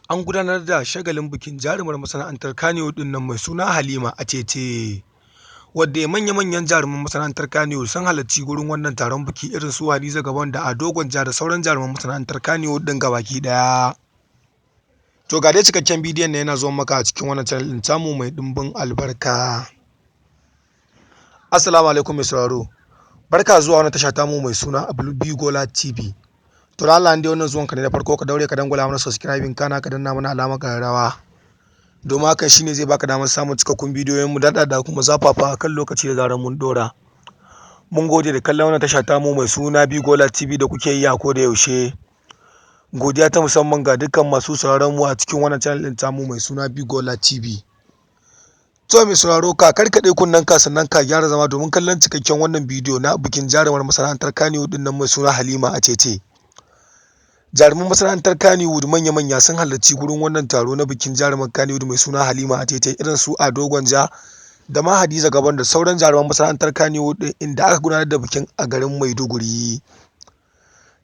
An gudanar da shagalin bikin jarumar masana'antar Kannywood ɗin nan mai suna Halima Atete, wadda manya-manyan jaruman masana'antar Kannywood sun halarci gurin wannan taron biki irin su Hadiza Gabon da Ado Gwanja da sauran jaruman masana'antar Kannywood ɗin gabaki ɗaya. To ga dai cikakken bidiyon na yana zuwa maka a cikin wannan channel ɗin tamu mai ɗimbin albarka. Assalamu alaikum mai sauraro. Barka zuwa wannan tasha tamu mai suna Bigola TV. To da Allah dai wannan zuwan ka ne na farko, ka daure ka dangwala mana subscribing, kana ka danna mana alamar kararrawa. Domin hakan shine zai baka damar samun cikakkun bidiyoyin mu daɗaɗa da kuma zafafa akan lokaci da zarar mun dora. Mun gode da kallon wannan tasha tamu mai suna Bigola TV da kuke yi a koda yaushe. Godiya ta musamman ga dukkan masu sauraron mu a cikin wannan channel ɗin tamu mai suna Bigola TV. To mai sauraro, ka karkaɗe kunnen ka, sannan ka gyara zama domin kallon cikakken wannan bidiyo na bikin jarumar masana'antar Kannywood ɗin nan mai suna Halima Atete. Jaruman masana'antar Kannywood manya-manya sun halarci gurin wannan taro na bikin jarumar Kannywood mai suna Halima Atete, irin su Ado Gwanja da ma Hadiza Gabon da sauran jaruman masana'antar Kannywood ɗin, inda aka gudanar da bikin a garin Maiduguri.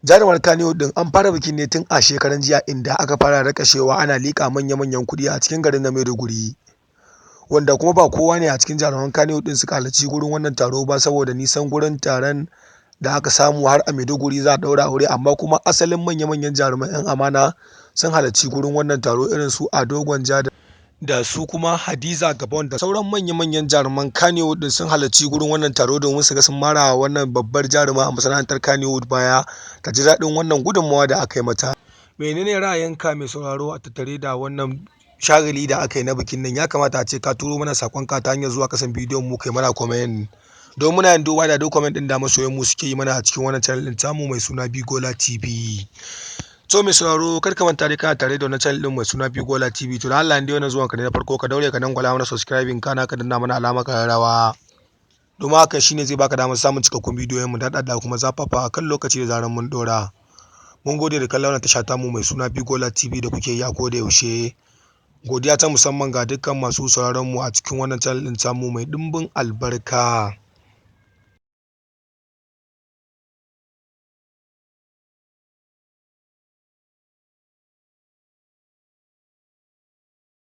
Jarumar Kannywood ɗin, an fara bikin ne tun a shekaran jiya, inda aka fara rakashewa ana liƙa manya-manyan kuɗi a cikin garin na Maiduguri. Wanda kuma ba kowa ne a cikin jaruman Kannywood ɗin suka halarci gurin wannan taro ba, saboda nisan gurin taron da aka samu har a Maiduguri za a ɗaura aure, amma kuma asalin manya-manyan jaruman 'yan amana sun halarci gurin wannan taro, irin su Ado Gwanja da su kuma Hadiza Gabon da sauran manya-manyan jaruman Kannywood ɗin sun halarci gurin wannan taro domin su ga sun mara wannan babbar jaruma a masana'antar Kannywood baya, ta ji daɗin wannan gudunmawa da aka yi mata. Menene ra'ayinka mai sauraro a tattare da wannan shagali da aka yi na bikin nan? Ya kamata a ce ka turo mana sakonka ta hanyar zuwa kasan bidiyon mu kai mana comment. Don muna yin duba da duk comment din da masoyan mu suke yi mana a cikin wannan channel din tamu mai suna Bigola TV. To mai sauraro, kar ka manta dai kana tare da wannan channel din mai suna Bigola TV. To da Allah dai wannan zuwan ka ne na farko, ka daure ka dangwala mana subscribing, kana ka danna mana alamar kararrawa. Domin hakan shine zai baka damar samun cikakkun bidiyoyin mu daɗaɗa kuma zafafa akan lokaci da zarar mun dora. Mun gode da kallon wannan tasha tamu mai suna Bigola TV da kuke yi a koda yaushe. Godiya ta musamman ga dukkan masu sauraron mu a cikin wannan channel din tamu mai ɗimbin albarka.